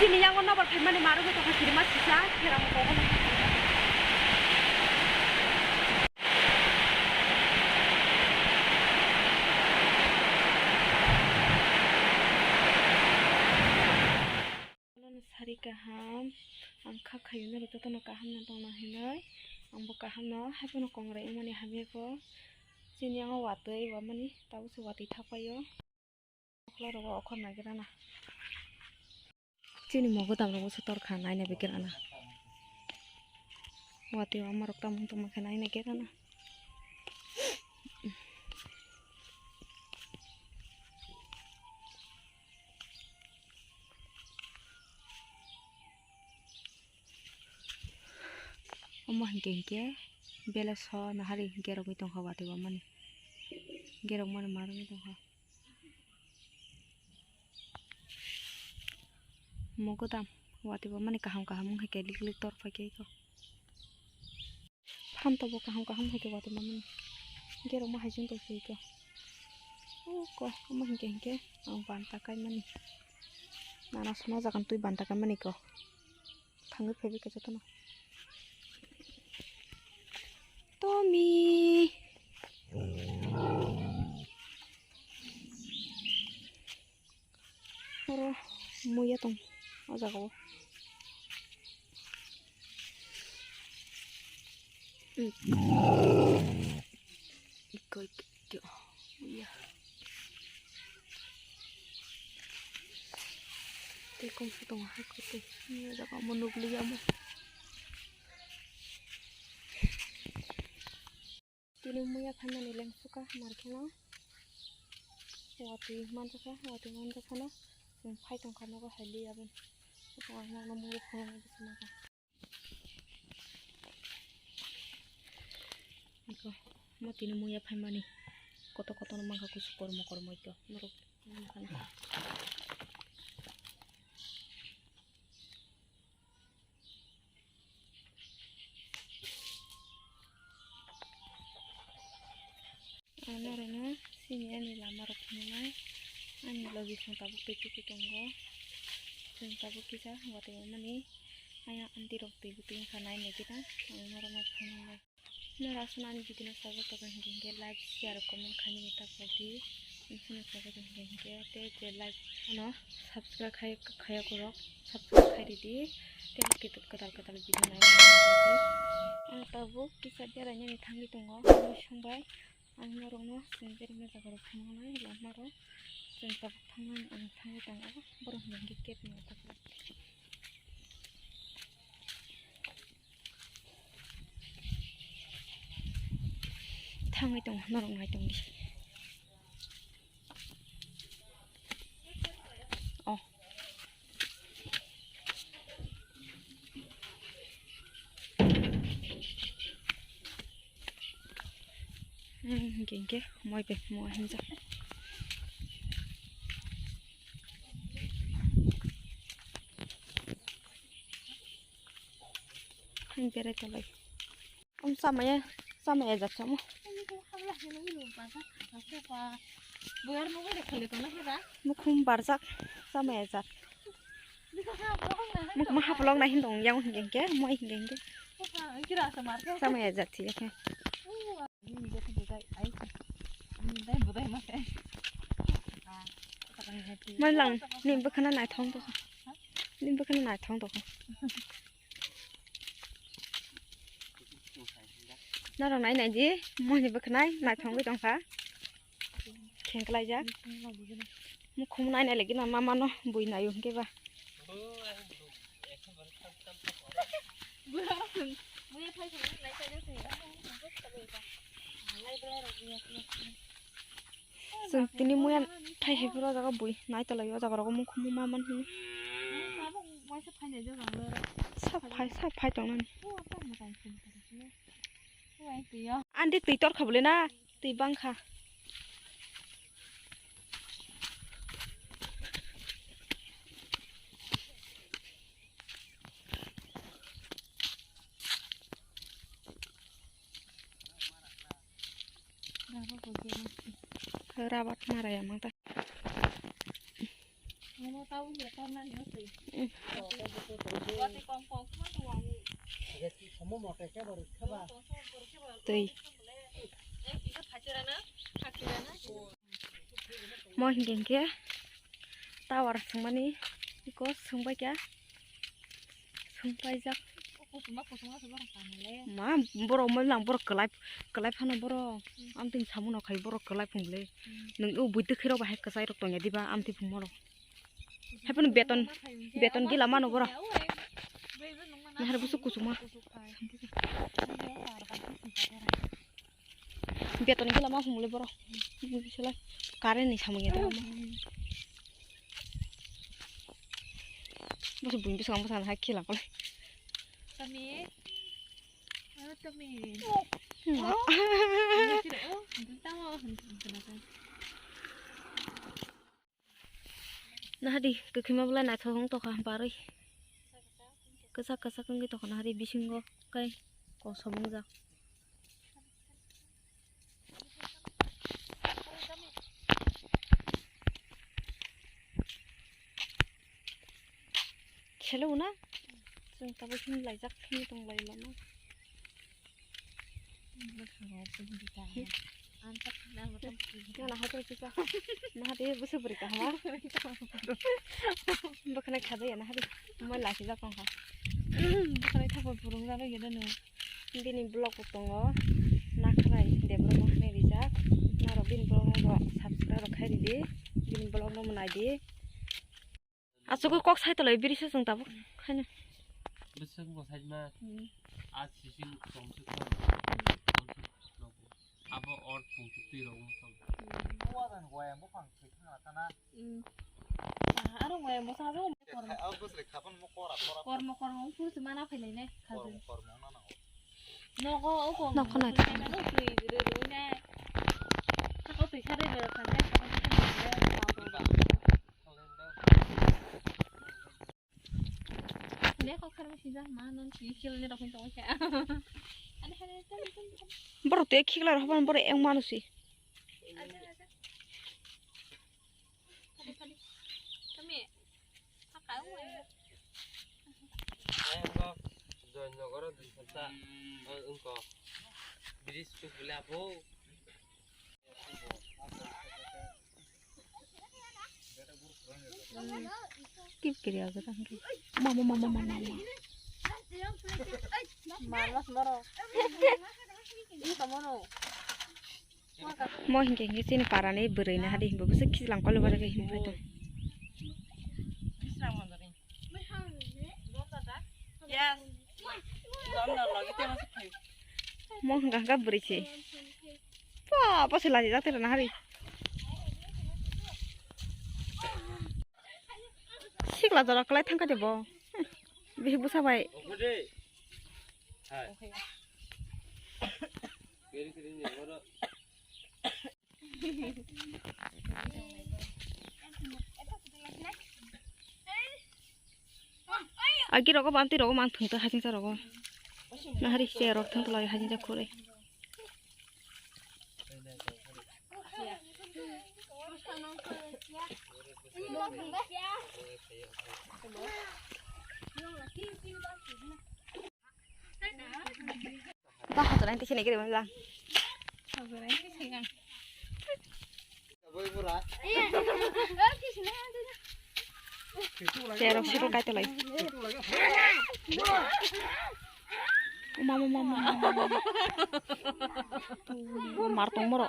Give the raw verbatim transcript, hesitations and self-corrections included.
Chini yango nobar phaimani marwgwi tongkha kirima sisa, kheramo kogono. Sari kaham, ang kha khayo norok jotono kaham no tongna hinwi, ang bo kaham no haiphano kongrai wngmani hamya kho. Chini yango watwi wamani tabuk se watwi thakpaio. Okhla rogo okhor nagirana. Chini mogodam rogo se torkha naina bikirana. Watwi wama rok tamung tongma khe naina kerana. Omo hinkhe hinkhe bele so nahari gerogwi tongkha watwi wamani. Gerokmani marwgwi tongkha. Mogodam watwi wamani kaham kaham wngkha khe lik lik tor phaikhe eko. Phan tobo kaham kaham hai khe watwi mamani. Gerokma hai chwng tong sui khe. Uko, omo hinkhe hinkhe ang banta kaimani. Nana sono jagan twi banta kaimani ko. Thangwi phaibai khe jotono. Tomi. Oro muya tong o jaga o. Iko, iko, iko. Muya. Tei kongsa tongo hai khe tei. Muya jaga omo nukliya omo. Tini muya phaimani lengsuka markheno. Watwi manjakha, watwi manjakhano chwng phai tongkha nogo hai li aboni. Ang nokno muya phaimani bwswk mankha. Iko, mo tini muya phaimani. Koto kotono mankha kusu kormo kormo iko. Norok mankha na. Ang norokno sini ani lama rok phunuknai, ani logi chwng tabuk twi twi tongo, chwng tabuk kisa watwi mani, ayang aunty rok twi bwtwi wngkha nai naikhe ta, ang norokno phunuknai. Norok aswk ani video no sajak tongo hinkhe hinkhe like, share, comment khaimani ta pokdi. Ang phano sajak hinkhe hinkhe tei je like phano subscribe khai khaya korok subscribe khai ridi. Tei ang kwtal kwtal video naina bagwi. Ang tabuk kisa berainani thangwi tongo, mui songbai. Ang norokno chwng beraina jaga rok thangna nai lama rok. Chwng tabuk thangmani ang thangwi tongo. Borok hinkhe gate ni tabuk. Thangwi tongo, norok nai tongdi. Oh. Hmm, hinkhe, hinkhe, moi bai, moi hinjak. Ang berai tolai. Ang samaya, samaya jak samo. Mukhum barjak, samaya jak. Mukhum hapolok na hindong yang hingke hingke, moi hingke hingke. Samaya jak thiya khe. Mailang ni bwkhana naithok tongkha. Ni bwkhana naithok tongkha. Norok nai nai di, moi ni bwkhana naithok wngwi tongkha. Khengklaijak. Mukhung nai nai lagi na mama no bui naio hingke ba. Chwng tini muya thai hai phuru o jaga bui nai tolai o jaga rogo mukhung ma man hini. Sa phai, sa phai tongnani. Andi twi torkha bwle na, twi bangkha. Rabat mara ya mangta. Twi. Mo hinkhe hinkhe tower swngmani iko swngbaikha. Swngpaijak. Ma borok mo lang borok kwlai kwlai phano borok. Amtwini samung no khai borok kwlai phungle. Nwng o buitwi khairok bahai kwchai rok tongya diba amtwi phungma rok. Haphano beton beton gila mano borok. Nahar busu kuchuma. Beton gila ma phungle borok. Biselai current ni samung ya. Bwswk buini bwskango bwskango hai khela kole. Tami. Ano tami. Hmm. Ano sira, oh, tamo. Nahadi kwkhwima belai naithok wng tokha barwi. Kwchak kwchak wngwi tokha nahadi bisingo kai kosom wngjak. Khelo na? Chwng tabuk himlai jak, himlai tong lai lama. Bwskango pujita. Yana hai tong kisa. Nahadi bwswk bwrwi kahama. Bwkhwnai khajaya nahadi. Moi lachijak tongkha. Bwkhwnai thapa phurung jalo gede no. Bini vlog bo tongo. Nakhrai Debra Mohan ni rijak. Norok bini vlog no bo subscribe rok khai ridi. Bini vlog no bo naidi. Aswk kok sai tolai biri se chwng tabuk. Haino. Bwswk bo sai ma. Hmm. A sising chomsuk. Abo or chumchuk twi rok wng tong. Buwa dan wayang buphang thwi thang la kana. Hmm. Ah, aro wayang bo sa jo. Kha-, abo bwsle khapan mo kora, kora. Kormo, kormo, phuru se mana phailai nai, kha Kormo, jo. Kormo na nango. Nogo, o kormo. Nokho nai. Twi rw rw nai. Sako twi sari rw kha nai. Ba. Lekho kharwi sijak ma non si khilni rokni tongwi kha. Ani hani tani tani tani. Borok te khikla rok hapang borok eng manu si. Aja, aja. Phadi, phadi. Kami. Haka wng wng. Ayang ko Joynagar dui sata. Ang ko. Bridge tu bela bo. Kip kiri aga tang ki. Mama, mama, mama, mama. Malas moro. Ini kamu no. Mo hinkhe hinkhe chini parani bwrwi na hadi hinba bwswk khichlang kolo barwi hinwi phai tong. Mo hwnkha hwnkha bwrwi se. Pa, pa se lachi jak tera na hari. Sikla jora kwlai thangkha de bo. Bihik bwsa bai. Agi rogo bamti rogo mang thung ta hajing sa rogo. Nahari se rok thung tulai hajing sa khore. Ta hajaran ti sini kiri lang. Terok siro kai tolai. Mama, mama, mama, mama. Mar tong moro.